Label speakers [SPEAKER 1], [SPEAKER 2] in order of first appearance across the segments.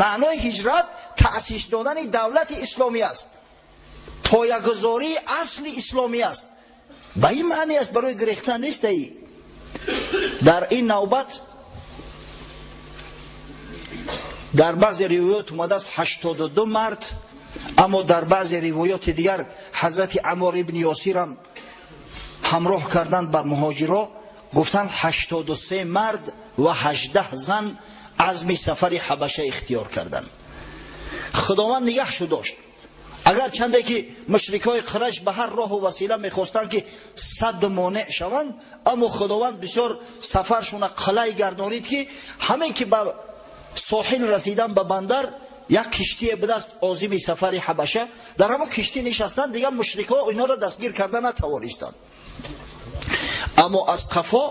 [SPEAKER 1] Маънои ҳиҷрат таъсис додани давлати исломӣ аст, поягузории асли исломӣ аст. Ба ин маъни аст, барои гирехтан нест. Дар ин навбат дар баъзе ривоят омадааст 82 мард, аммо дар баъзе ривояти дигар ҳазрати Аммор ибни Ёсирам ҳамроҳ карданд ба муҳоҷиро, гуфтанд 83 мард ва 18 зан азми сафари ҳабаша ихтиёр карданд. Худованд нигаҳшу дошт. Агар чанде ки мушрикҳои Қурайш ба ҳар роҳу васила мехостанд ки сад монеъ шаванд, аммо Худованд бисёр сафаршона қалай гардонид ки ҳамин ки ба соҳил расидан, ба бандар, як киштие будаст озими сафари ҳабаша, дар ҳамон киштӣ нишастанд, дигар мушрикҳо инҳоро дастгир карда натавонистанд. Аммо аз қафо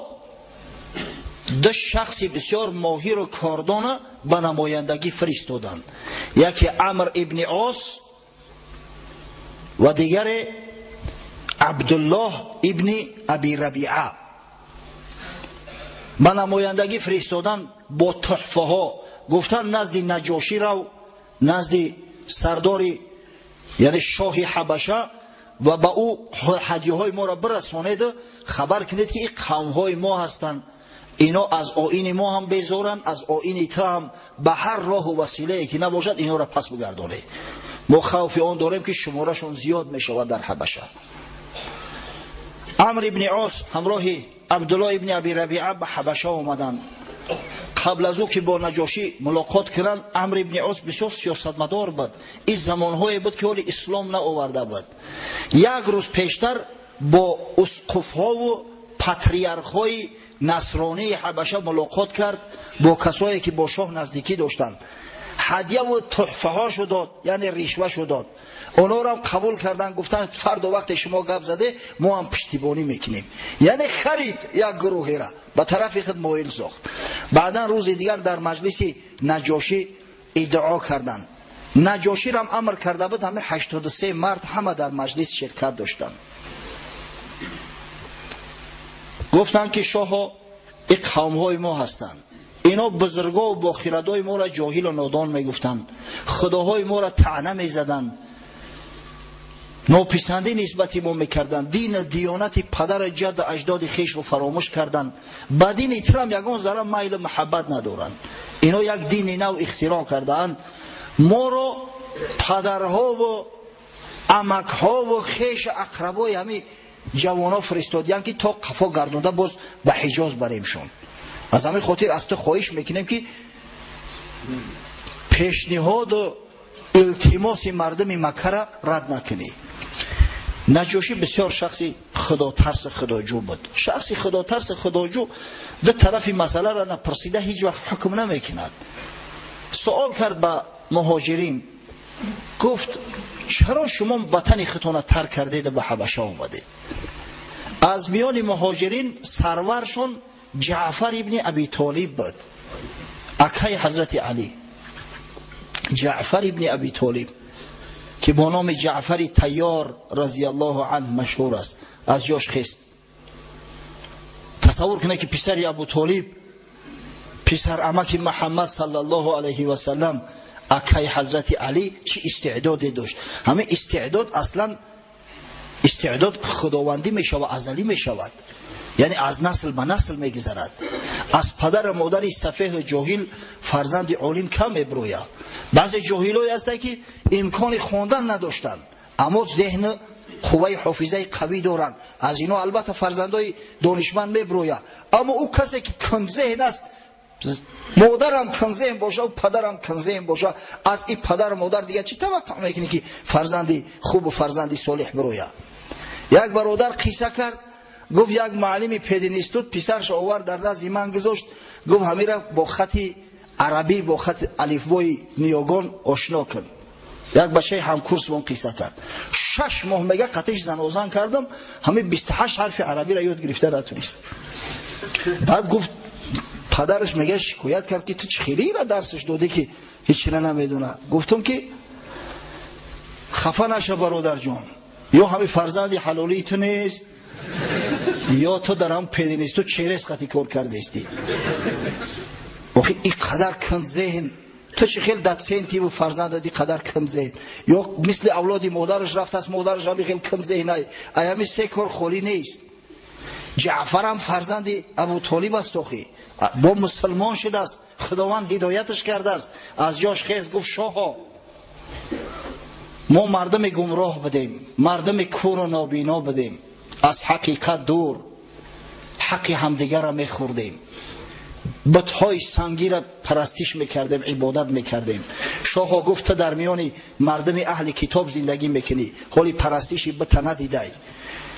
[SPEAKER 1] ду шахси бисёр моҳиру кордона ба намояндагӣ фиристоданд. Яке Амр ибни Ос ва дигаре Абдуллоҳ ибни Аби Рабиа. Ба намояндагӣ фиристоданд бо туҳфаҳо. Гуфтанд назди Наҷошӣ рав, назди сардори, яъне шоҳи Ҳабаша, ва ба ӯ ҳадияҳои моро бирасонеду хабар кунед ки ин қавмҳои мо ҳастанд, ино аз оини мо ҳам безоранд, аз оини ту ҳам, ба ҳар роҳу василае ки набошад инҳоро пас бигардонед. Мо хавфи он дорем ки шуморашон зиёд мешавад дар Ҳабаша. Амр ибни Ос ҳамроҳи Абдуллоҳ ибни Аби Рабиа ба Ҳабаша омаданд. Қабл аз ӯ ки бо Наҷошӣ мулоқот кунанд, Амр ибни Ос бисёр сиёсатмадор буд. Ин замонҳое буд ки ҳоли ислом наоварда буд. Як рӯз пештар бо усқуфҳову патриархҳои насронии Ҳабаша мулоқот кард, бо касое ки бо шоҳ наздикӣ доштанд. Ҳадияву туҳфаҳошу дод, яъне ришвашу дод. Онҳоро қабул карданд, гуфтанд фардо вақте шумо гап заде, мо ҳам пуштибонӣ мекунем. Яъне харид як гурӯҳеро ба тарафи худ моил сохт. Баъдан рӯзи дигар дар маҷлиси Наҷошӣ иддао карданд. Наҷоширам амр карда буд, ҳама 83 мард ҳама дар маҷлис ширкат доштанд. Гуфтанд ки шоҳо, ин қавмҳои мо ҳастанд, ино бузургову бохирадои моро ҷоҳилу нодон мегуфтанд, худоҳои моро таъна мезаданд, нописандӣ нисбати мо мекарданд, дину диёнати падару ҷадду аҷдоди хешро фаромӯш карданд, ба дини трам ягон зарра майлу муҳаббат надоранд. Ино як дини нав ихтироъ кардаанд, моро падарҳову амакҳову хешу ақрабои ҳамин ҷавонҳо фиристодиянд ки то қафо гардонда боз ба Ҳиҷоз баремшон. Аз ҳамин хотир аз ту хоҳиш мекунем ки пешниҳоду илтимоси мардуми Маккара рад накунӣ. Наҷошӣ бисёр шахси худотарси худоҷӯ буд. Шахси худотарси худоҷӯ ду тарафи масъаларо напурсида ҳеҷ вақт ҳукм намекунад. Суол кард ба муҳоҷирин, гуфт чаро шумо ватани худтонро тарк кардеду ба Ҳабаша омадед? Аз миёни муҳоҷирин сарваршон Ҷаъфар ибни Аби Толиб буд, акаи ҳазрати Алӣ. Ҷаъфар ибни Аби Толиб ки бо номи Ҷаъфари Тайёр разияллоҳу анҳ машҳур аст, аз ҷош хест. Тасаввур кунед ки писари Абу Толиб, писар амаки Муҳаммад саллаллоҳу алайҳи васаллам, акаи ҳазрати Алӣ чӣ истеъдоде дошт. Ҳамин истеъдод аслан истеъдод худовандӣ мешавад, азалӣ мешавад, яъне аз насл ба насл мегузарад. Аз падару модари сафеҳу ҷоҳил фарзанди олим кам мебурӯяд. Баъзе ҷоҳилое ҳастанд ки имкони хондан надоштанд, аммо зеҳну қувваи ҳофизаи қавӣ доранд. Аз ино албатта фарзандои донишманд мебурӯяд. Аммо ӯ касе ки кунзеҳн аст, модарам кунзеҳн боша, падарам кунзеҳн боша, аз ин падару модар дигар чӣ таваққӯъ мекунӣ ки фарзанди хубу фарзанди солеҳ бурӯяд? Як бародар қисса кард, гуфт як муаллими пединститут писарш овард дар назди ман гузошт, гуфт ҳамира бо хати арабӣ, бо хати алифбои ниёгон ошно кун. Як бачаи ҳамкурс бон қисса кард. 6 моҳ мега қатиш занозан кардам, ҳамин 28 ҳарфи арабиро ёд гирифта натунист. Баъд гуфт падараш мега шикоят кард ки ту чӣ хеле дарсаш додӣ ки ҳеҷ чиро намедона. Гуфтам ки хафа наша бародарҷон, ё ҳамин фарзанди ҳалолии ту нест, ё ту дар ҳам пединститут черес қати кор кардаистӣ. Охи ин қадар кун зеҳн Ту чӣ хел дотсентиву фарзанда ди қадар кам зеҳн, ё мисли авлоди модараш рафтааст, модараш ҳами хел кам зеҳнай. Ай ҳами се кор холӣ нест. Ҷаъфарам фарзанди Абутолиб аст, охи бо мусулмон шудааст, Худованд ҳидояташ кардааст. Аз ҷош хез, гуфт: шоҳо, мо мардуми гумроҳ будем, мардуми куру нобино будем, аз ҳақиқат дур, ҳаққи ҳамдигарро мехӯрдем, бутҳои сангиро парастиш мекардем, ибодат мекардем. Шоҳо, гуфта, дар миёни мардуми аҳли китоб зиндагӣ мекунӣ, ҳоли парастиши бута надидай,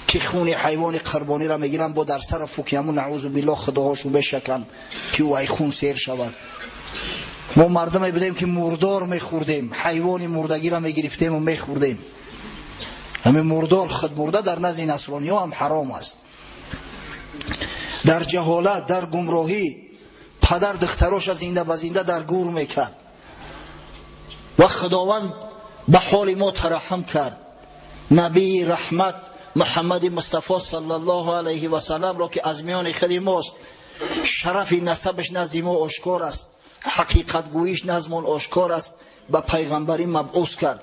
[SPEAKER 1] ки хуни ҳайвони қурбониро мегиранд, бо дар сара фукияму наъузу биллоҳ худоҳошу мешаканд, ки ӯ ай хун сер шавад. Мо мардуме будем, ки мурдор мехӯрдем, ҳайвони мурдагиро мегирифтему мехӯрдем. Ҳамин мурдор худмурда дар назди насрониҳо ҳам ҳаром аст. Дар ҷаҳолат, дар гумроҳӣ падар духтароша зинда ба зинда дар гур мекард ва Худованд ба ҳоли мо тараҳҳум кард. Набии раҳмат Муҳаммади Мустафо саллаллоҳу алайҳи васалламро, ки аз миёни худи мост, шарафи насабаш назди мо ошкор аст, ҳақиқатгӯиш назмон ошкор аст, ба пайғамбарӣ мабъус кард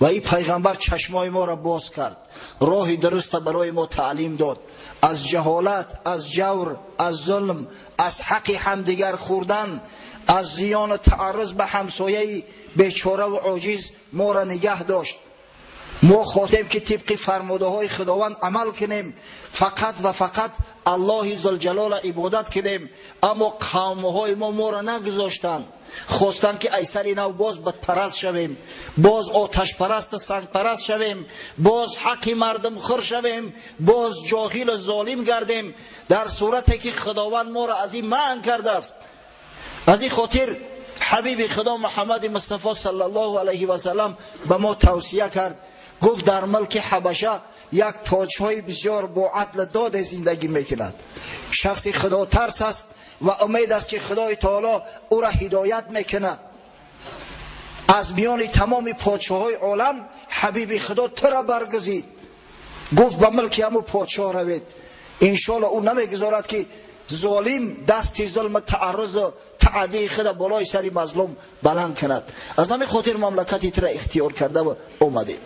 [SPEAKER 1] ва ин пайғамбар чашмои моро боз кард, роҳи дуруста барои мо таълим дод. Аз ҷаҳолат, аз ҷавр, аз зулм, аз ҳаққи ҳамдигар хӯрдан, аз зиёну таарруз ба ҳамсояи бечораву оҷиз моро нигаҳ дошт. Мо хоҳем, ки тибқи фармудаҳои Худованд амал кунем, фақат ва фақат Аллоҳи зулҷалола ибодат кунем, аммо қавмҳои мо моро нагузоштанд. Хостанд, ки ай сари нав боз бутпараст шавем, боз оташпарасту сангпараст шавем, боз ҳаққи мардумхӯр шавем, боз ҷоҳилу золим гардем, дар сурате ки Худованд моро аз ин манъ кардааст. Аз ин хотир ҳабиби Худо Муҳаммади Мустафо саллаллоҳу алайҳи васаллам ба мо тавсия кард, гуфт: дар мулки Ҳабаша як подшоҳи бисёр бо адл доде зиндагӣ мекунад, шахси худотарс аст ва умед аст, ки Худои таоло ӯра ҳидоят мекунад. Аз миёни тамоми подшоҳои олам ҳабиби Худо тура баргузид. Гуфт: ба мулки ҳамун подшоҳ равед, иншоалло ӯ намегузорад, ки золим дасти зулму тааррузу таъдии худа болои сари мазлум баланд кунад. Аз ҳамин хотир мамлакати тура ихтиёр карда омадем.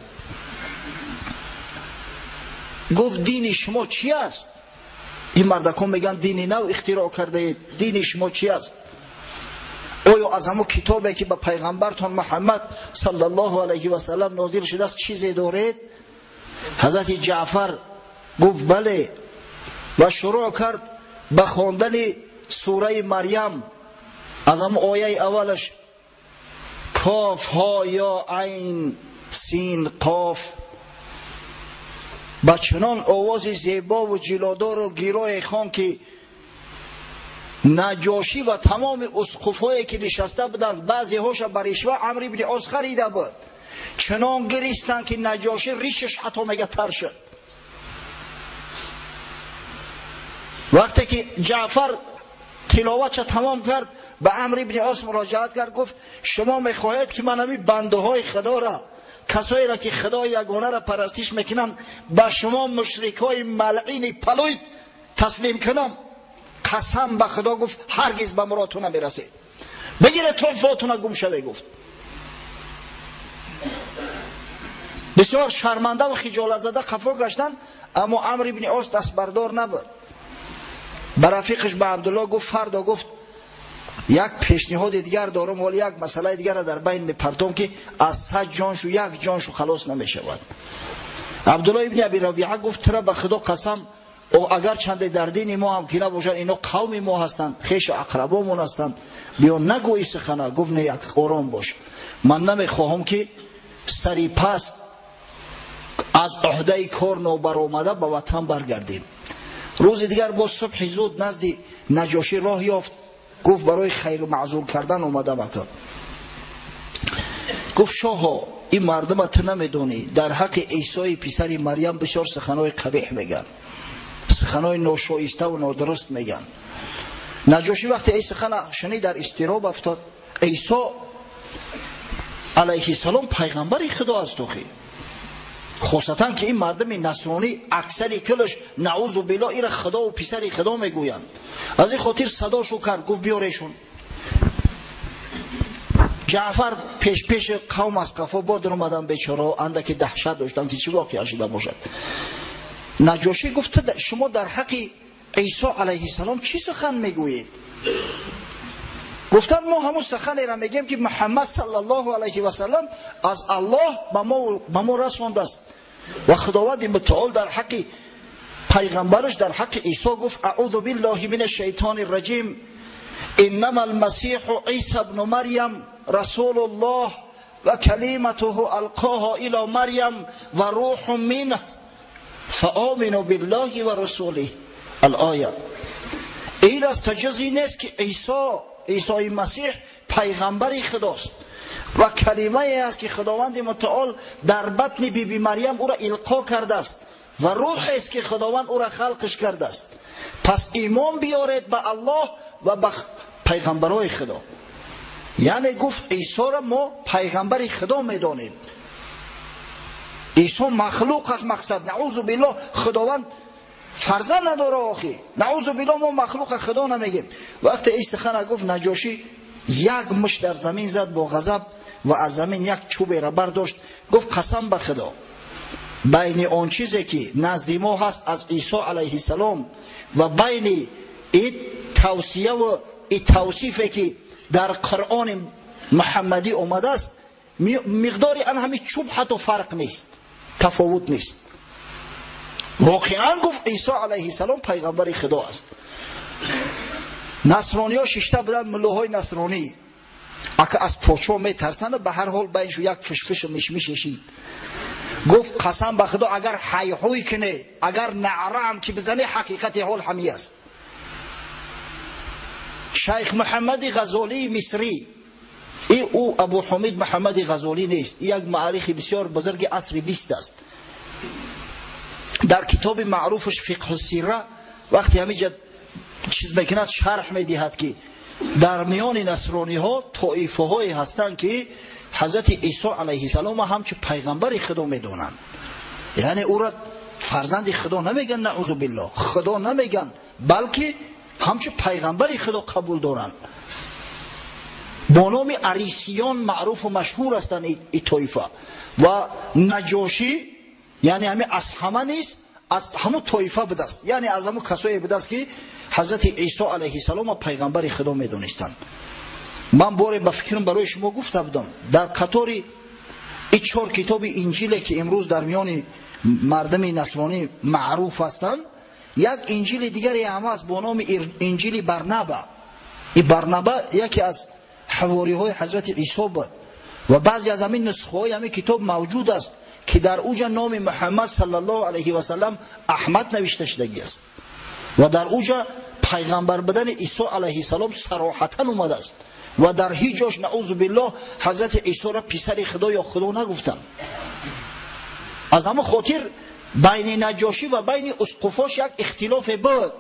[SPEAKER 1] Гуфт: дини шумо чӣ аст? Ин мардакон мегӯянд, дини нав ихтироъ кардаед, дини шумо чӣ аст? Оё аз ҳамун китобе, ки ба пайғамбартон Муҳаммад саллаллоҳу алайҳи васаллам нозил шудааст, чизе доред? Ҳазрати Ҷаъфар гуфт: бале. Ва шурӯъ кард ба хондани сураи Марьям, аз ҳамун ояи аввалаш: коф ҳо ё айн син қоф. Ба чунон овози зебову ҷилодору гирое хон, ки Наҷошӣ ва тамоми усқуфҳое, ки нишаста буданд, баъзеҳоша ба ришва Амр ибни Ос харида буд, чунон гиристанд, ки Наҷошӣ ришаш ҳатто мега тар шуд. Вақте ки Ҷаъфар тиловатша тамом кард, ба Амр ибни Ос муроҷиат кард, гуфт: шумо мехоҳед, ки ман ҳамин бандаҳои Худоро, касоеро, ки Худои ягонаро парастиш мекунанд, ба шумо мушрикҳои малъини палуйд таслим кунам? Қасам ба Худо, гуфт, ҳаргиз ба муродтон намерасед. Бигиред тӯҳфотуна, гум шаве. Гуфт, бисёр шарманда ва хиҷолатзада қафо гаштанд, аммо Амр ибни Ос дастбардор набуд. Ба рафиқаш, ба Абдулло гуфт: фардо, гуфт, як пешниҳоди дигар дорам, ҳоли як масъалаи дигарро дар байн мепартом, ки аз 100 ҷоншу як ҷоншу халос намешавад. Абдулло ибни Аби Рабиа гуфт: тура ба Худо қасам, агар чанде дар дини мо ҳам ки набошанд, ино қавми мо ҳастанд, хешу ақрабомон ҳастанд, биё, нагӯи сухана. Гуфт: не, як ором бош, ман намехоҳам, ки сари паст аз ӯҳдаи кор нобаромада ба ватан баргардем. Рӯзи дигар боз субҳи зуд назди Наҷошӣ роҳ ёфт. Гуфт: барои хайру маъзур кардан омадам ака. Гуфт: шоҳо, ин мардума ту намедонӣ, дар ҳаққи Исои писари Марьям бисёр суханҳои қабеҳ мегӯянд, суханҳои ношоиставу нодуруст мегӯянд. Наҷошӣ вақте ин сухана шунид, дар изтироб афтод. Исо алайҳиссалом пайғамбари Худо аст, охи хосатан ки ин мардуми насронӣ аксари кулаш наъузу биллоҳ ира Худову писари Худо мегӯянд. Аз ин хотир садошу кард, гуфт: биёрешон. Ҷаъфар пеш пеш қавм аз қафо бодир омадан, бечораҳо андаке даҳшат доштанд, ки чӣ воқеа шуда бошад. Наҷошӣ гуфт: шумо дар ҳаққи Исо алайҳиссалом чӣ сухан мегӯед? Гуфтанд: мо ҳамун суханеро мегӯем, ки Муҳаммад саллаллоҳу алайҳи васаллам аз Аллоҳ ба мо расондааст ва Худованди мутаол дар ҳаққи пайғамбараш, дар ҳаққи Исо гуфт: аъузу биллаҳи минаш шайтони раҷим, иннама алмасиҳу Исо ибну Марям расулуллоҳ ва калиматуҳу алқоҳа ило Марям ва рӯҳун минҳ фаомину биллаҳи ва расулиҳ. Алоя. Ин аст ҷуз ин нест, ки Исои Масеҳ пайғамбари Худост ва калимае аст, ки Худованди мутаол дар батни биби Марям ӯро илқо кардааст ва рӯҳест, ки Худованд ӯро халқиш кардааст. Пас имон биёред ба Аллоҳ ва ба пайғамбарои Худо. Яъне гуфт: Исоро мо пайғамбари Худо медонем. Исо махлуқ аст, мақсад, наъузу биллоҳ, Худованд фарзанд надора, охи, наъузу биллоҳ, мо махлуқа Худо намегем. Вақте ин сухана гуфт, Наҷошӣ як мушт дар замин зад бо ғазаб ва аз замин як чӯберо бардошт, гуфт: қасам ба Худо, байни он чизе, ки назди мо ҳаст аз Исо алайҳиссалом, ва байни ин тавсияву ин тавсифе, ки дар Қуръони муҳаммадӣ омадааст, миқдори ан ҳамин чӯб ҳатто фарқ нест, тафовут нест. Воқеан, гуфт, Исо алайҳиссалом пайғамбари Худо аст. Насрониҳо шишта буданд, муллоҳои насронӣ, ака аз подшоҳ метарсанд, ба ҳар ҳол байншу як фишфишу мишмиш шид. Гуфт: қасам ба Худо, агар ҳайҳӯй кунӣ, агар наъраам ки бизанӣ, ҳақиқати ҳол ҳамӣ аст. Шайх Муҳаммади Ғазолии Мисрӣ, и ӯ Абу Ҳумид Муҳаммади Ғазолӣ нест, як муаррихи бисёр бузурги асри 20 аст, дар китоби маъруфаш Фиқҳу сира вақте ҳамиҷа чиз мекунад, шарҳ медиҳад, ки дар миёни насрониҳо тоифаҳое ҳастанд, ки ҳазрати Исо алайҳиссалом ҳамчун пайғамбари Худо медонанд, яъне ӯро фарзанди Худо намеган, наъузу биллоҳ, Худо намеган, балки ҳамчун пайғамбари Худо қабул доранд. Бо номи арисиён маъруфу машҳур ҳастанд и тоифа. Ва Наҷошӣ, яъне ҳами Асҳама низ аз ҳамун тоифа будааст, яъне аз ҳамун касое будааст, ки ҳазрати Исо алайҳиссалома пайғамбари Худо медонистанд. Ман боре, ба фикрам, барои шумо гуфта будам, дар қатори и чор китоби Инҷиле, ки имрӯз дар миёни мардуми насронӣ маъруф ҳастанд, як инҷили дигаре ҳам аст бо номи Инҷили Барнаба. И Барнаба яке аз ҳавориҳои ҳазрати Исо буд ва баъзе аз ҳамин нусхаҳои ҳамин китоб мавҷуд аст, ки дар уҷа номи Муҳаммад саллаллоҳу алайҳи васаллам Аҳмад навишта шудагӣ аст ва дар уҷа пайғамбар будани Исо алайҳиссалом сароҳатан омадааст ва дар ҳеҷ ҷош, наъузу биллоҳ, ҳазрати Исоро писари Худо ё Худо нагуфтанд. Аз ҳамон хотир байни Наҷошӣ ва байни усқуфош як ихтилофе буд.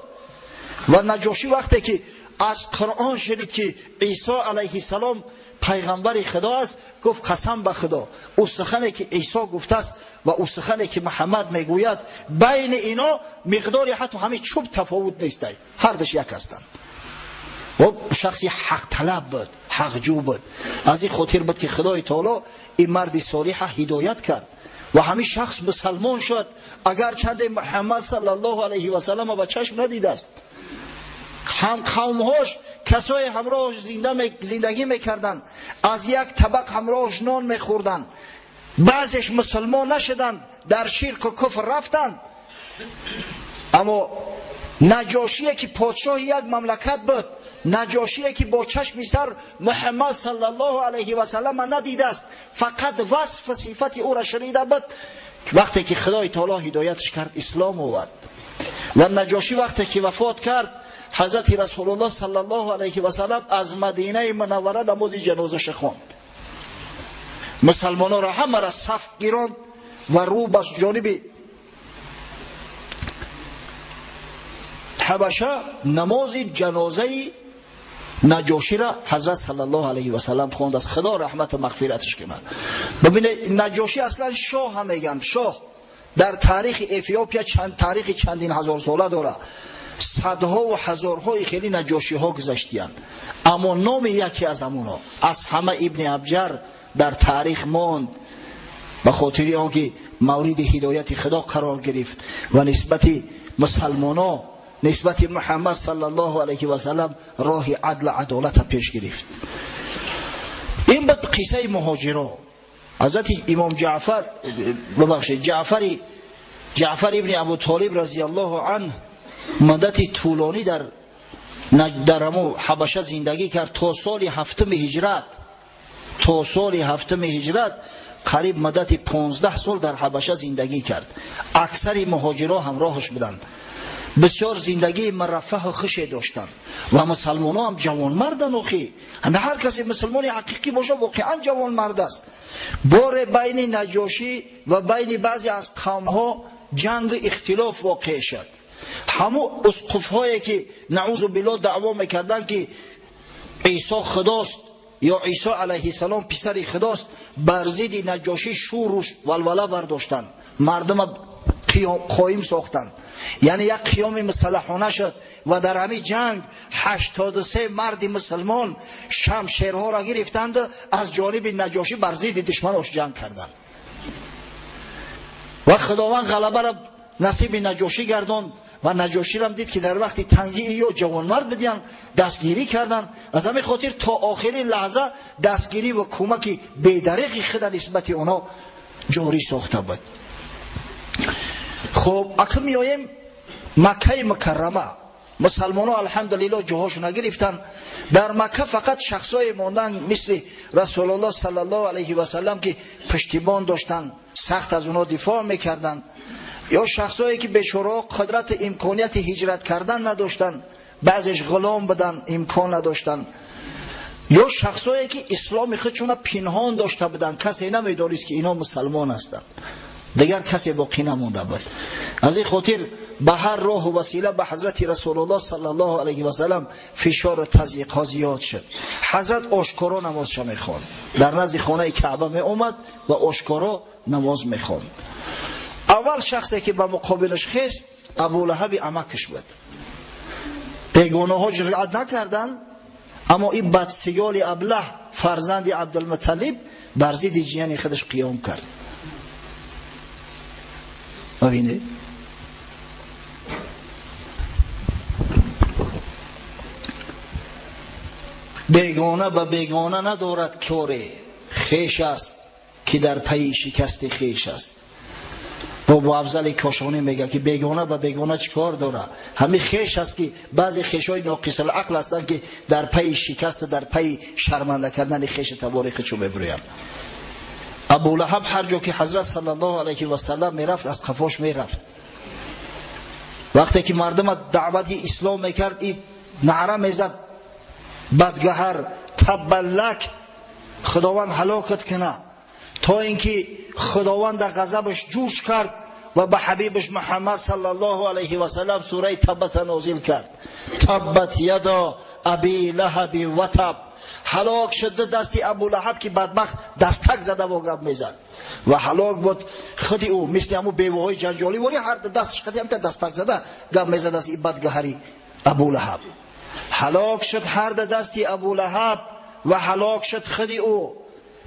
[SPEAKER 1] Ва Наҷошӣ вақте ки аз Қуръон шунид, ки Исо алайҳиссалом пайғамбари Худо аст, гуфт: қасам ба Худо, ӯ сухане, ки Исо гуфтааст, ва ӯ сухане, ки Муҳаммад мегӯяд, байни ино миқдори ҳатто ҳамин чӯб тафовут нестай, ҳардаш як ҳастанд. Шахси ҳақталаб буд, ҳақҷӯ буд. Аз ин хотир буд, ки Худои таоло ин марди солиҳа ҳидоят кард ва ҳамин шахс мусалмон шуд, агарчанде Муҳаммад саллаллоҳу алайҳи васаллама ба чашм надидааст. Ҳам қавмҳош, касое ҳамроҳш зиндагӣ мекарданд, аз як табақ ҳамроҳш нон мехӯрданд, баъзеш мусулмон нашуданд, дар ширку куфр рафтанд. Аммо Наҷошие, ки подшоҳи як мамлакат буд, Наҷошие, ки бо чашми сар Муҳаммад саллаллоҳу алайҳи васаллама надидааст, фақат васфу сифати ӯро шунида буд, вақте ки Худои таоло ҳидоятш кард, ислом овард. Ва Наҷошӣ вақте ки вафот кард, ҳазрати Расулуллоҳ саллаллоҳу алайҳи васаллам аз Мадинаи Мунаввара намози ҷанозаша хонд, мусалмононро ҳамаро саф гиронд ва рӯ ба ҷониби Ҳабаша намози ҷанозаи Наҷоширо ҳазрат саллаллоҳу алайҳи васаллам хондааст. Худо раҳмату мағфираташ кунад. Бибинед, Наҷошӣ аслан шоҳ ҳам мегӯянд, шоҳ дар таърихи Эфиопия чанд таърихи чандин ҳазорсола дорад, садҳову ҳазорҳои хеле наҷошиҳо гузаштиянд. Аммо номи яке аз ҳамуно аз ҳама Ибни Абҷар дар таърих монд, ба хотири он ки мавриди ҳидояти Худо қарор гирифт ва нисбати мусалмоно, нисбати Муҳаммад саллаллоҳу алайҳи васаллам роҳи адл адолата пеш гирифт. Ин буд қиссаи муҳоҷиро. Ҳазрати имом Ҷаъфар, бибахшед, Ҷаъфар ибни Абу Толиб разияллоҳу анҳ муддати тӯлонӣ дар ҳамун Ҳабаша зиндагӣ кард то соли ҳафтуми ҳиҷрат. То соли ҳафтуми ҳиҷрат қариб муддати 15 сол дар Ҳабаша зиндагӣ кард. Аксари муҳоҷиро ҳамроҳаш буданд. Бисёр зиндагии мураффаҳу хуше доштанд ва мусалмонҳо ҳам ҷавонмарданд. Охи ҳама ҳар касе мусалмони ҳақиқӣ бошад воқеан ҷавонмард аст. Боре байни Наҷошӣ ва байни баъзе аз қавмҳо ҷангу ихтилоф воқеъ шуд. Ҳамун усқуфҳое ки наъузу биллоҳ даъво мекарданд ки Исо худост ё Исо алайҳиссалом писари худост, бар зидди Наҷошӣ шӯру валвала бардоштанд, мардума қоим сохтанд. Яъне як қиёми мусаллаҳона шуд ва дар ҳамин ҷанг 83 марди мусалмон шамшерҳоро гирифтанд, аз ҷониби Наҷошӣ бар зидди душманош ҷанг карданд ва Худованд ғалабаро насиби Наҷошӣ гардонд. Ва Наҷоширам дид ки дар вақти тангии ё ҷавонмард бидиян, дастгирӣ карданд. Аз ҳамин хотир то охирин лаҳза дастгирӣ ва кӯмаки бедареқи худа нисбати онҳо ҷорӣ сохта буд. Хуб, акнун меоем Маккаи Мукаррама. Мусалмонҳо алҳамдулиллоҳ ҷоҳошона гирифтанд. Дар Макка фақат шахсое монданд мисли Расулуллоҳ саллаллоҳу алайҳи васаллам ки пуштибон доштанд, сахт аз онҳо дифоъ мекарданд, ё шахсое ки бечораҳо қудрати имконияти ҳиҷрат кардан надоштанд, баъзеш ғулом буданд, имкон надоштанд, ё шахсое ки исломи худшона пинҳон дошта буданд, касе намедонист ки инҳо мусалмон ҳастанд, дигар касе боқӣ намонда буд. Аз ин хотир ба ҳар роҳу васила ба ҳазрати Расулуллоҳ саллаллоҳу алайҳи васаллам фишору тазйиқҳо зиёд шуд. Ҳазрат ошкоро намозша мехонд, дар назди хонаи Каъба меомад ва ошкоро намоз мехонд. Аввал шахсе ки ба муқобилаш хест Абулаҳаби амакаш буд. Бегонаҳо ҷуръат накарданд, аммо ин бадсиёли аблаҳ фарзанди Абдулмуталлиб бар зидди ҷияни худаш қиём кард. Бибинед, бегона ба бегона надорад коре, хеш аст ки дар пайи шикасти хеш аст. Бобо Афзали Кошонӣ мегӯяд ки бегона ба бегона чӣ кор дорад? Ҳамин хеш аст ки баъзе хешҳои ноқисулақл ҳастанд ки дар пайи шикаст, дар пайи шарманда кардани хеши табори худшо мебурӯянд. Абулаҳаб ҳар ҷо ки ҳазрат саллаллоҳу алайҳи васаллам мерафт, аз қафош мерафт. Вақте ки мардума даъвати ислом мекард, и наъра мезад: бадгаҳар, таббаллак, Худованд ҳалокат кунад, то ин ки Худованд дар ғазабаш ҷӯш кард ва ба ҳабибаш Муҳаммад саллаллоҳу алайҳи васаллам сураи Таббата нозил кард. Таббат яда аби лаҳаби ва таб. Ҳалок шуд ду дасти Абулаҳаб ки бадбахт дастак зада бо гап мезад ва ҳалок буд худи ӯ, мисли ҳамун беваҳои ҷанҷолӣ вори ҳар ду дасташ қати ҳамта дастак зада гап мезад аз ин бадгаҳари Абулаҳаб. Ҳалок шуд ҳар ду дасти Абулаҳаб ва ҳалок шуд худи ӯ.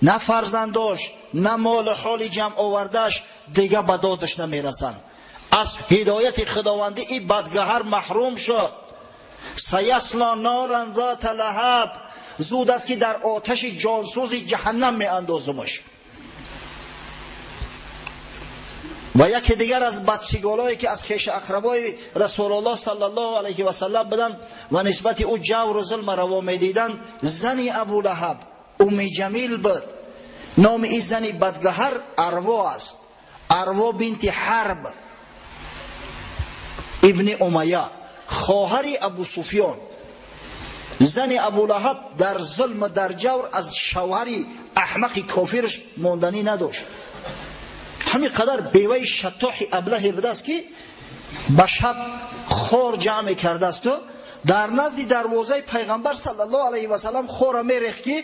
[SPEAKER 1] На фарзандош, на молу ҳоли ҷамъ овардаш дига ба додаш намерасанд. Аз ҳидояти Худовандӣ ин бадгаҳар маҳрум шуд. Саясла норан зата лаҳаб. Зуд аст ки дар оташи ҷонсӯзи ҷаҳаннам меандозумаш. Ва яке дигар аз бадсиголое ки аз хеши ақрабои Расулуллоҳ саллаллоҳу алайҳи васаллам буданд ва нисбати ӯ ҷавру зулма раво медиданд, зани Абулаҳаб Умми Ҷамил буд. Номи ин зани бадгаҳар Арво аст. Арво бинти Ҳарб ибни Умайя, хоҳари Абу Суфён. Зани Абулаҳаб дар зулм дар ҷавр аз шавҳари аҳмақи кофираш монданӣ надошт. Ҳамин қадар беваи шаттоҳи аблаҳе будааст ки ба шаб хор ҷамъ мекардаасту дар назди дарвозаи пайғамбар саллаллоҳу алайҳи васаллам хора мерехт ки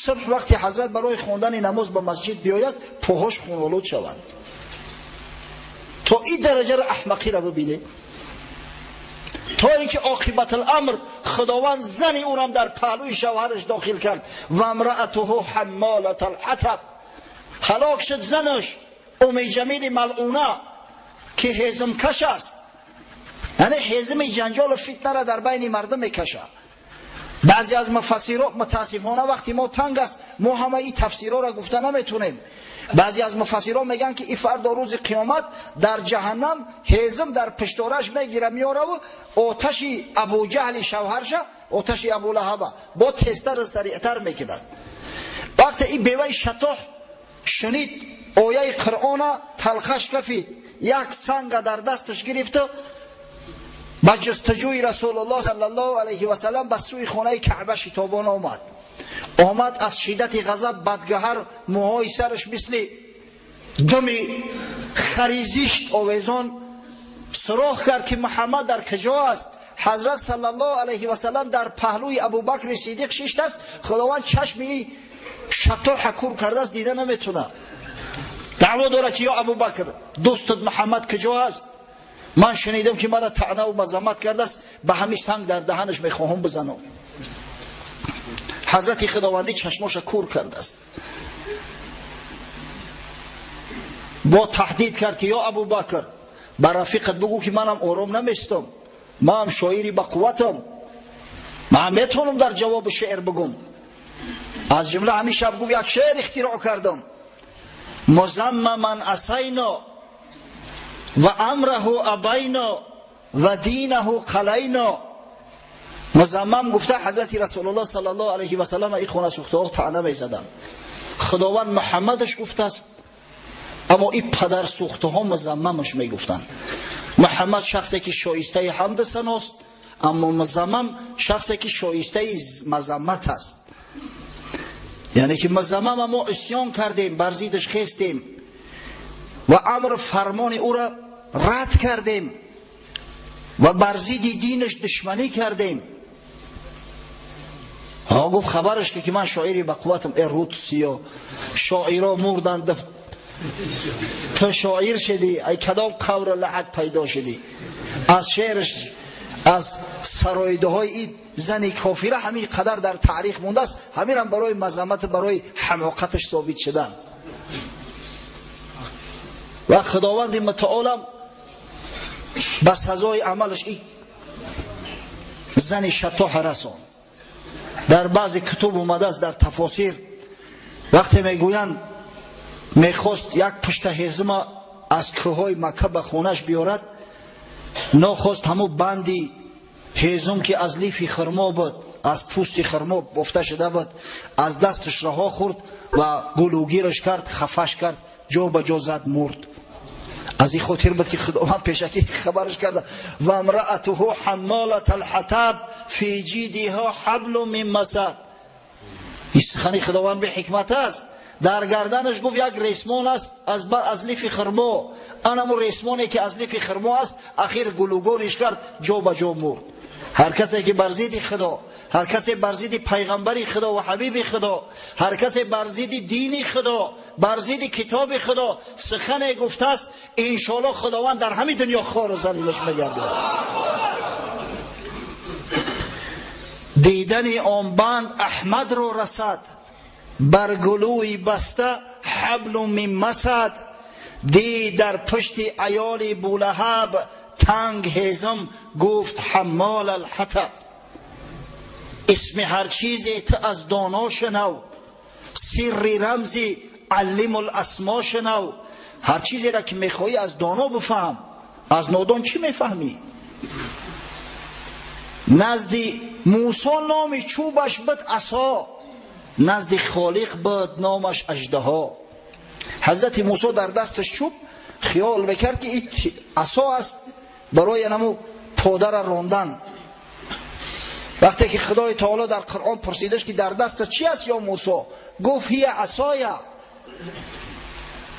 [SPEAKER 1] субҳ вақти ҳазрат барои хондани намоз ба масҷид биёяд, поҳош хунолуд шаванд. То ин дараҷаро аҳмақиро бибинед. تا اینکه عاقبت الامر خداوند زنی اونم در پهلوی شوهرش داخل کرد. و امرأته حمالة الحطب، هلاک شد زنش ام جمیل ملعونه که هیزم کش است، یعنی هیزم جنجال و فتنه را در بین مردم میکشه. بعضی از مفسرها متاسفانه وقتی ما تنگ است ما همه این تفسیرها را گفته نمیتونیم. بعضی از مفسرها میگن که این فردا روز قیامت در جهنم هیزم در پشتارش میگیره میاره و آتش ابو جهل شوهرش، آتش ابو لهب با تستر سریعتر میکند. وقتی این بیوه شطح شنید آیه قرآن تلخش کفید، یک سنگ در دستش گرفت با جستجوی رسول الله صلی الله علیه و سلم به سوی خانه کعبه شتابان آمد. آمد از شدت غضب بدگهر، موهای سرش مثل دم خریزیشت آویزان، سراخ کرد که محمد در کجا است. حضرت صلی الله علیه و سلم در پهلوی ابوبکر صدیق شیشت است. خداوند چشم این شطح کور کرده است، دیده نمیتونه. دعوا داره که یا ابوبکر دوستت محمد کجا است؟ من شنیدم که مرا طعنه و مذمت کرده است، به همین سنگ در دهنش میخواهم بزنم. حضرت خداوندی چشماش کور کرده است. با تهدید کرد که یا ابوبکر به رفیقت بگو که منم آرام نمیستم، من هم شاعری با قوتم، من میتونم در جواب شعر بگم. از جمله همین شب گفت یک شعر اختراع کردم، مذمما عصینا و امره ابینا و دینه قلینا. مذمم گفته حضرت رسول الله صلی الله علیه و سلم این خونه سوخته ها طعنه میزدن. خداوند محمدش گفته است، اما این پدر سوخته ها مذممش میگفتن. محمد شخصی که شایسته حمد ثناست، اما مذمم شخصی که شایسته مذمت است. یعنی که مذمم ما عصیان کردیم، بر ضدش خیستیم و امر فرمان او را رد کردیم و بر ضد دینش دشمنی کردیم. ها گفت خبرش که من شاعری با قوتم، ای رود سیا شاعرها مردند، تو شاعر شدی، ای کدام قبر لحد پیدا شدی؟ از شعرش، از سرایده های این زن کافره همین قدر در تاریخ مونده است، همین هم برای مذمت، برای حماقتش ثابت شدن. و خداوند متعالم به سزای عملش این زن شطح رسان. در بعضی کتب اومده است، در تفاسیر وقتی میگویند میخواست یک پشت هیزم از کوههای مکه به خونش بیارد، ناخواست همو بندی هیزم که از لیف خرما بود، از پوست خرما بافته شده بود، از دستش رها خورد و گلوگیرش کرد، خفش کرد، جا به جا زد، مرد. از این خاطر بود که خداوند پیشکی خبرش کرده، و امرأته حمالة الحطب فی جیدها حبل من مسد. این سخن خداوند به حکمت است. در گردنش گفت یک ریسمان است از لیف خرما، انمو ریسمانی که از لیف خرما است، اخیر گلوگولش کرد، جا به جا مرد. هر کسی که بر ضد خدا، هر کسی بر ضد پیغمبر خدا و حبیب خدا، هر کسی بر ضد دین خدا، بر ضد کتاب خدا سخن گفته است، انشالله خداوند در همین دنیا خوار و ذلیلش می‌گرداند. دیدن آن بند احمد رو رسد، بر گلوی بسته حبل من مسد. دید در پشت عیال بولهب تنگ هیزم، گفت حمال الحطب. اسم هر چیزی تو از دانا شنو، سر رمزی علم الاسما شنو. هر چیزی را که میخوایی از دانا بفهم، از نادان چی میفهمی؟ نزد موسی نام چوبش بود عصا، نزد خالق بود نامش اژدها. حضرت موسی در دستش چوب، خیال میکرد که این عصا است برای نمو پادر را راندن. وقتی که خدای تعالی در قرآن پرسیدش که در دست چی است یا موسی، گفت هی عصایا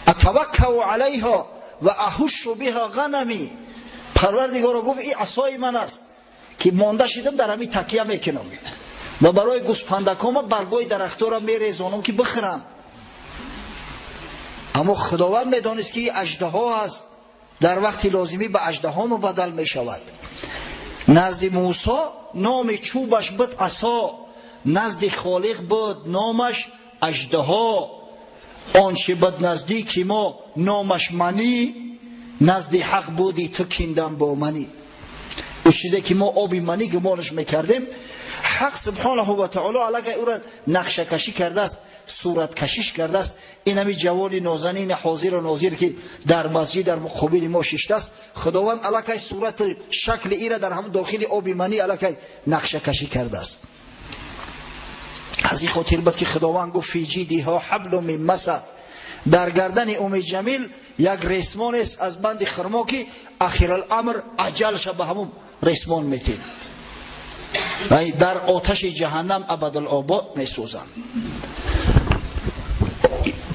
[SPEAKER 1] اتوکل علیها و اهش بها غنمی. پروردگار گفت این عصای من است که مانده شدم در همین تکیه میکنم و برای گوسپندکام برگای درختها را میریزانم که بخورم. اما خداوند میدانست که این اژدها است، در وقت لازمی به اژدها مبدل میشود. Назди Мусо номи чӯбаш буд асо, назди Холиқ буд номаш аждаҳо. Он чи буд наздики мо номаш манӣ, назди ҳақ буди ту киндан бо манӣ. Ӯ чизе ки мо оби манӣ гумонаш мекардем, ҳақ субҳонаҳу ва таоло аллакай ӯро нақшакашӣ кардааст, сураткашиш кардааст. Ин ҳами ҷавони нозанини ҳозиру нозир ки дар масҷид дар муқобили мо шиштааст, Худованд аллакай сурати шакли ира дар ҳамон дохили оби манӣ аллакай нақшакашӣ кардааст. Аз ин хотир буд ки Худованд гуфт фи ҷидиҳо ҳаблу мин масад, дар гардани Уми Ҷамил як ресмон аст аз банди хурмо ки ахираламр аҷалша ба ҳамон ресмон метид, дар оташи ҷаҳаннам абадулобод месӯзанд.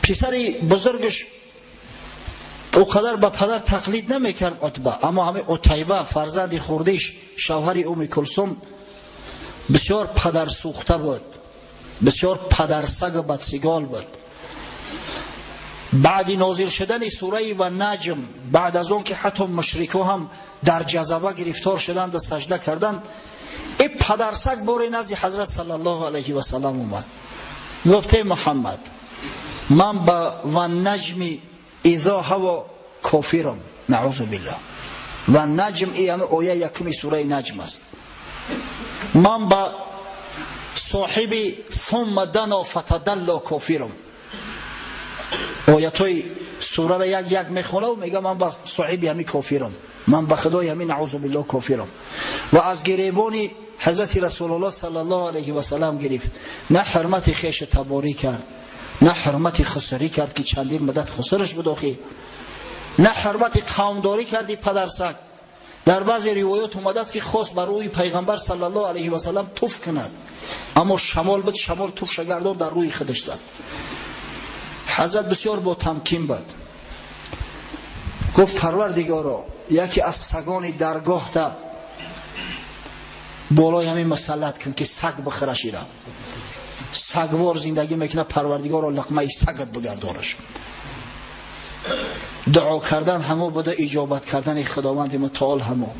[SPEAKER 1] Писари бузургаш ӯ қадар ба падар тақлид намекард Утба, аммо ҳамин Утайба фарзанди хурдиш, шавҳари Уми Кулсум, бисёр падарсӯхта буд, бисёр падарсагу бадсигол буд. Баъди нозил шудани сураи ва наҷм, баъд аз он ки ҳатто мушрико ҳам дар ҷазаба гирифтор шуданд ва сажда карданд, и падарсаг боре назди ҳазрат саллаллоҳу алайҳи васаллам омад, гуфт: эй Муҳаммад, ман ба ва наҷми изо ҳаво кофирам, наъузу биллаҳ. Ва наҷм и ҳами оя якуми сураи наҷм аст. Ман ба соҳиби сумма дано фатадалло кофирам. Оятҳои сураро як як мехонаву мега ман ба соҳиби ҳами кофирам, ман ба худои ҳами наъузу биллаҳ кофирам. Ва аз гиребони ҳазрати расулуллоҳ саллаллоҳу алайҳи васаллам гирифт, на ҳурмати хешу таборӣ кард, на ҳурмати хусурӣ кард ки чандин муддат хусураш буд охи, на ҳурмати қавмдорӣ карди падарсаг. Дар баъзе ривоят омадааст ки хост бар рӯи пайғамбар саллаллоҳу алайҳи васаллам туф кунад, аммо шамол буд, шамол туфша гардон дар рӯи худаш зад. Ҳазрат бисёр бо тамкин буд, гуфт: Парвардигоро, яке аз сагони даргоҳта болои ҳамин мусаллат кун ки саг бихӯраш, ира сагвор зиндагӣ мекунад, Парвардигоро луқмаи сагат бигардонаш. Дуо кардан ҳамо буда, иҷобат кардани Худованди мутаол ҳамо.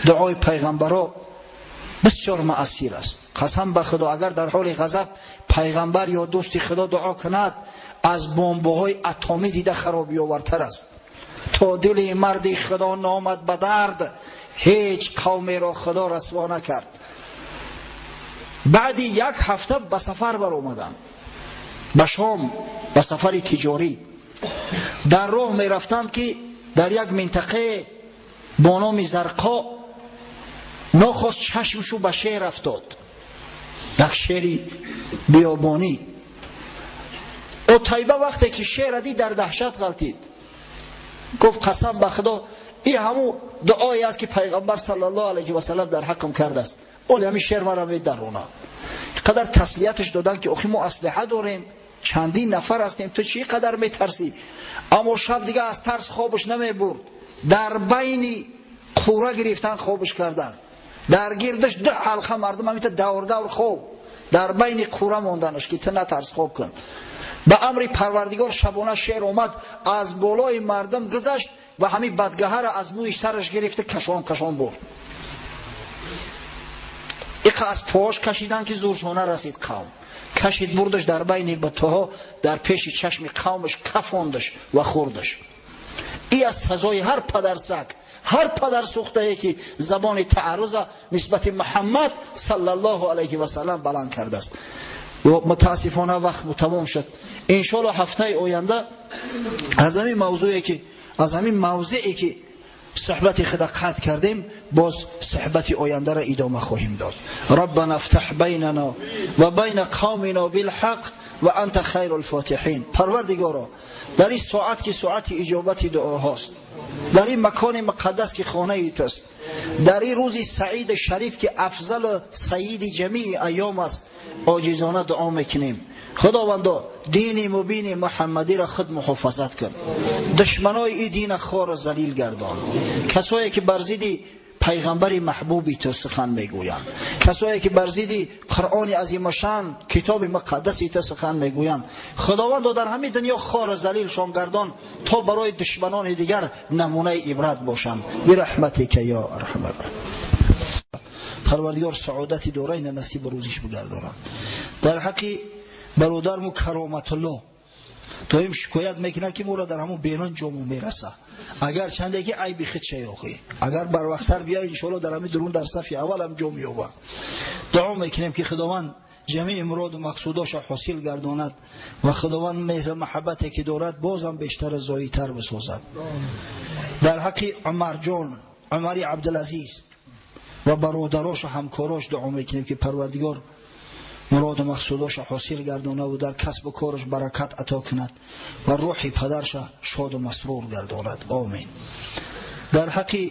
[SPEAKER 1] Дуои пайғамбаро бисёр маъсир аст. Қасам ба Худо, агар дар ҳоли ғазаб пайғамбар ё дӯсти Худо дуо кунад, аз бомбаҳои атомӣ дида харобиовартар аст. То дили марди Худо номад ба дард, ҳеҷ қавмеро Худо расво накард. Баъди як ҳафта ба сафар баромаданд, ба Шом, ба сафари тиҷорӣ. Дар роҳ мерафтанд ки дар як минтақае бо номи Зарқо нохост чашмшу ба шер афтод, як шери биёбонӣ. Утайба вақте ки шера дид дар даҳшат ғалтид, гуфт: қасам ба Худо, и ҳамун дуое аст ки пайғамбар саллаллоҳу алайҳи васаллам дар ҳаққам кардааст, оли ҳамин шер мара медарона. Қадар таслияташ доданд ки охи мо аслиҳа дорем, чандин нафар ҳастем, ту чӣ қадар метарсӣ? Аммо шаб дига аз тарс хобаш намебурд. Дар байни қура гирифтан хобаш карданд, дар гирдаш ду ҳалқа мардум ҳамита давр давр хоб, дар байни қура монданаш ки ту натарс, хоб кун. Ба амри Парвардигор шабона шер омад, аз болои мардум гузашт ва ҳамин бадгаҳаро аз мӯи сараш гирифта кашон кашон бурд. Иқа аз пош кашидан ки зуршона расид қавм, кашид бурдаш дар байни бутҳо, дар пеши чашми қавмаш кафондаш ва хӯрдаш. И аз сазои ҳар падарсаг, ҳар падарсӯхтае ки забони таарруза нисбати Муҳаммад саллаллоҳу алайҳи васаллам баланд кардааст. Мутаассифона вақт тамом шуд. Иншоалло ҳафтаи оянда аз ҳамин мавзӯе ки аз ҳамин мавзее ки суҳбати худа қатъ кардем, боз суҳбати ояндаро идома хоҳем дод. Раббана ифтаҳ байнана ва байна қавмина билҳақ ва анта хайрул фотиҳин. Парвардигоро, дар ин соат ки соати иҷобати дуоҳост, дар ин макони муқаддас ки хонаи туст, дар ин рӯзи саиди шариф ки афзалу саиди ҷамии айём аст, оҷизона дуо мекунем. Худовандо, дини мубини муҳаммадиро худ муҳофазат кун, душманои ин дина хору залил гардон, касое ки бар зидди пайғамбари маҳбуби ту сухан мегӯянд, касое ки бар зидди Қуръони азимашан, китоби муқаддаси ту сухан мегӯянд, Худовандо дар ҳамин дунё хору залилшон гардон, то барои душманони дигар намунаи ибрат бошанд. Бираҳматика ё арҳамар. Парвардигор саодати дорайна насиб рӯзиш бигардонад. Дар ҳаққи бародарму Кароматулло доим шикоят мекунад, ки моро дар ҳамон берун ҷому мераса. Агар чанде ки айби худ шаёхӣ, агар барвақттар биёй, иншоалло дар ҳамин дурун дар сафи аввал ҳам ҷо меёбад. Дуо мекунем, ки Худованд ҷамеи муроду мақсудоша ҳосил гардонад ва Худованд меҳру муҳаббате ки дорад бозам бештар зоитар бисозад. Дар ҳаққи Умарҷон, Умари Абдулазиз ва бародарошу ҳамкорош дуо мекунем, ки Парвардигор муроду мақсудоша ҳосил гардонад ва дар касбу кораш баракат ато кунад ва рӯҳи падарша шоду масрур гардонад. Омин. Дар ҳаққи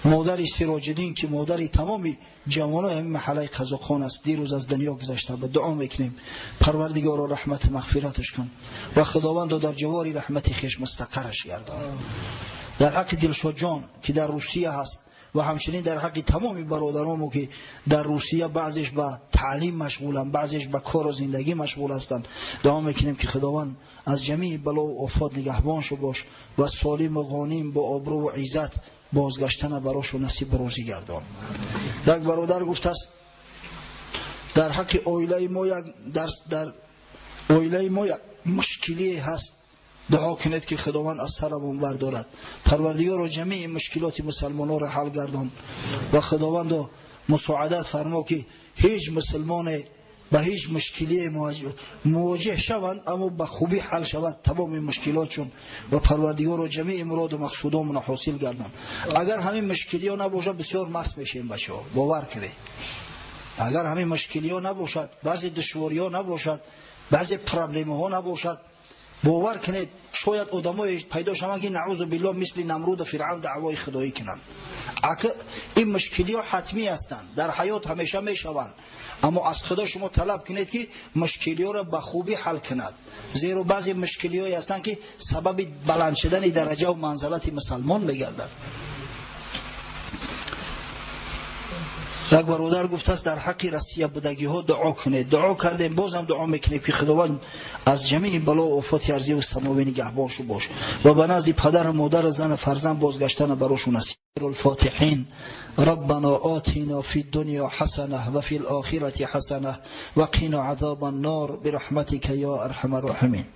[SPEAKER 1] модари Сироҷиддин, ки модари тамоми ҷавонои ҳамин маҳаллаи Қазоқхон аст, дирӯз аз дунё гузашта, ба дуо мекунем, Парвардигоро раҳмату мағфираташ кун ва Худовандо дар ҷавори раҳмати хеш мустақарраш гардон. Дар ҳаққи Дилшодҷон, ки дар Русия ҳаст, ва ҳамчунин дар ҳаққи тамоми бародаромо, ки дар Русия баъзеш ба таълим машғуланд, баъзеш ба кору зиндагӣ машғул ҳастанд, дуо мекунем, ки Худованд аз ҷамеи балову офот нигаҳбоншу бош ва солиму ғоним бо обрӯву иззат бозгаштана барошу насиб рӯзӣ гардон. Як бародар гуфтааст, дар ҳаққи оилаи мо як дар оилаи мо як мушкилие ҳаст, дуо кунед, ки Худованд аз сарамон бардорад. Парвардигоро ҷамеи мушкилоти мусалмононро ҳал гардон ва Худовандо мусоадат фармо, ки ҳеҷ мусулмоне ба ҳеҷ мушкилие мувоҷеҳ шаванд, аммо ба хубӣ ҳал шавад тамоми мушкилотшон ва Парвардигоро ҷамеи муроду мақсудомонро ҳосил гардон. Агар ҳамин мушкилиҳо набошад, бисёр маст мешем, бачаҳо, бовар кунед. Агар ҳамин мушкилиҳо набошад, баъзе душвориҳо набошад, баъзе проблемаҳо набошад, бовар кунед, шояд одамое пайдо шаванд, ки наъузу биллоҳ мисли Намруду Фиръавн даъвои худоӣ кунанд. Ин мушкилиҳо ҳатмӣ ҳастанд, дар ҳаёт ҳамеша мешаванд, аммо аз Худо шумо талаб кунед, ки мушкилиҳоро ба хубӣ ҳал кунад, зеро баъзе мушкилиҳое ҳастанд, ки сабаби баланд шудани дараҷаву манзалати мусалмон мегардад. Як бародар гуфтааст, дар ҳаққи Россия будагиҳо дуо кунед. Дуо кардем, бозам дуо мекунем, ки Худованд аз ҷамеи бало офоти арзиву самовӣ нигаҳбоншу бош ва ба назди падару модару зану фарзанд бозгаштана барошу насиб. الفاتحين. ربنا آتنا في الدنيا حسنة وفي الآخرة حسنة وقنا عذاب النار برحمتك يا أرحم الراحمين.